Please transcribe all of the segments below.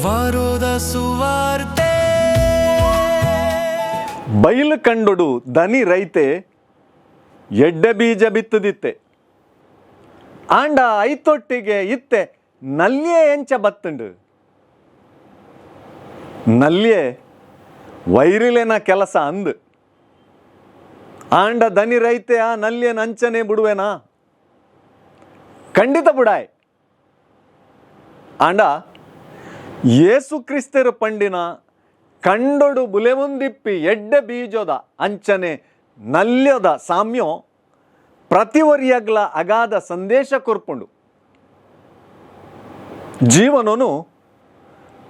ವಾರೋದ ಸುವಾರ್ತೆ. ಬೈಲು ಕಂಡೊಡು ದನಿ ರೈತೆ ಎಡ್ಡೆ ಬೀಜ ಬಿತ್ತುದಿತ್ತೆ. ಆಂಡ ಐತೊಟ್ಟಿಗೆ ಇತ್ತೆ ನಲ್ಯೆ ಎಂಚ ಬತ್ತುಂಡು? ನಲ್ಯೆ ವೈರಿಲೆನ ಕೆಲಸ ಅಂದ್. ಆಂಡ ದನಿ ರೈತೆ ಆ ನಲ್ಯನ ಅಂಚನೆ ಬಿಡುವೆನಾ? ಖಂಡಿತ ಬುಡಾಯ್. ಆಂಡ ಯೇಸು ಕ್ರಿಸ್ತರು ಪಂಡಿನ ಕಂಡೊಡು ಬುಲೆವುಂದಿಪ್ಪಿ ಎಡ್ಡೆ ಬೀಜೊದ ಅಂಚನೆ ನಲ್ಯೊದ ಸಾಮ್ಯೊ ಪ್ರತಿವರಿಯಗ್ಲ ಅಗಾಧ ಸಂದೇಶ ಕೊರ್ಪುಂಡು. ಜೀವನನು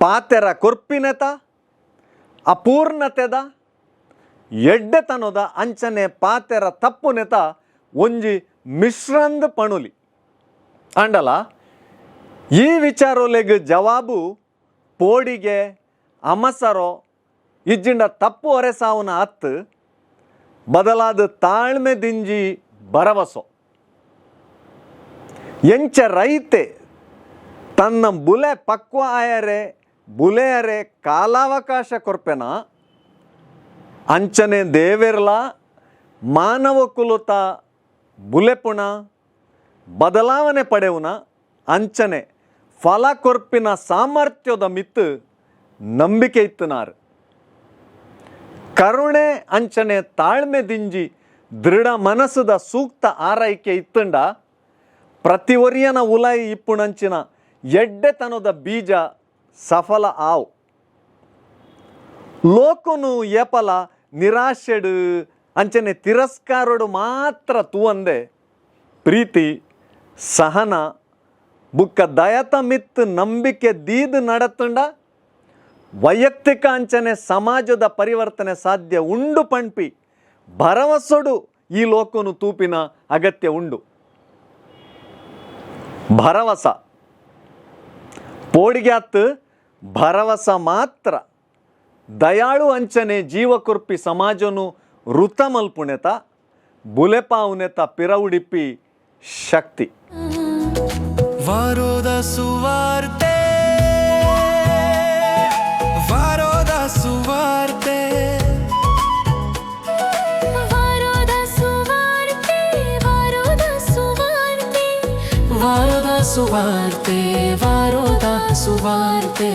ಪಾತೆರ ಕೊರ್ಪಿನೆತ ಅಪೂರ್ಣತೆದ ಎಡ್ಡೆತನೊದ ಅಂಚನೆ ಪಾತೆರ ತಪ್ಪುನೆತ ಒಂಜಿ ಮಿಶ್ರಂದ್ ಪಣುಲಿ. ಆಂಡಲ ಈ ವಿಚಾರೊಲೆಗ್ ಜವಾಬು ಪೋಡಿಗೆ, ಅಮಸರೋ ಇಜ್ಜಿಂಡ ತಪ್ಪು ಒರೆಸಾವುನ ಅತ್ತು, ಬದಲಾದ ತಾಳ್ಮೆ ದಿಂಜಿ ಭರವಸೊ. ಎಂಚ ರೈತೆ ತನ್ನ ಬುಲೆ ಪಕ್ವ ಆಯರೆ ಬುಲೆಯರೆ ಕಾಲಾವಕಾಶ ಕೊರ್ಪೆನ, ಅಂಚನೆ ದೇವೆರ್ಲ ಮಾನವ ಕುಲುತ ಬುಲೆಪುಣ, ಬದಲಾವಣೆ ಪಡೆವುನ ಅಂಚನೆ ಫಲ ಕೊರ್ಪಿನ ಸಾಮರ್ಥ್ಯದ ಮಿತ್ತು ನಂಬಿಕೆ ಇತ್ತನಾರ್. ಕರುಣೆ ಅಂಚನೆ ತಾಳ್ಮೆ ದಿಂಜಿ ದೃಢ ಮನಸ್ಸುದ ಸೂಕ್ತ ಆರೈಕೆ ಇತ್ತಂಡ ಪ್ರತಿವರಿಯನ ಉಲಾಯಿ ಇಪ್ಪುಣಂಚಿನ ಎಡ್ಡೆತನದ ಬೀಜ ಸಫಲ ಆವು. ಲೋಕನು ಏಪಲ ನಿರಾಶೆಡು ಅಂಚನೆ ತಿರಸ್ಕಾರಡು ಮಾತ್ರ ತೂವಂದೆ ಪ್ರೀತಿ, ಸಹನ ಬುಕ್ಕ ದಯತ ಮಿತ್ ನಂಬಿಕೆ ದೀದ್ ನಡತುಂಡ ವೈಯಕ್ತಿಕ ಅಂಚನೆ ಸಮಾಜದ ಪರಿವರ್ತನೆ ಸಾಧ್ಯ ಉಂಡು ಪಣ್ಪಿ ಭರವಸೊಡು ಈ ಲೋಕನು ತೂಪಿನ ಅಗತ್ಯ ಉಂಡು. ಭರವಸ ಪೋಡಿಗ್ಯಾತ್, ಭರವಸ ಮಾತ್ರ ದಯಾಳು ಅಂಚನೆ ಜೀವಕುರ್ಪಿ ಸಮಾಜನು ವೃತ ಮಲ್ಪುಣೆತ ಬುಲೆಪಾವುನೆತ ಪಿರವುಡಿಪ್ಪಿ ಶಕ್ತಿ. ವಾರೋದ ಸುವಾರ್ತೆ, ವಾರೋದ ಸುವಾರ್ತೆ. ವಾರೋದ ಸುವಾರ್ತೆ, ವಾರೋದ ಸುವಾರ್ತೆ. ವಾರೋದ ಸುವಾರ್ತೆ, ವಾರೋದ ಸುವಾರ್ತೆ.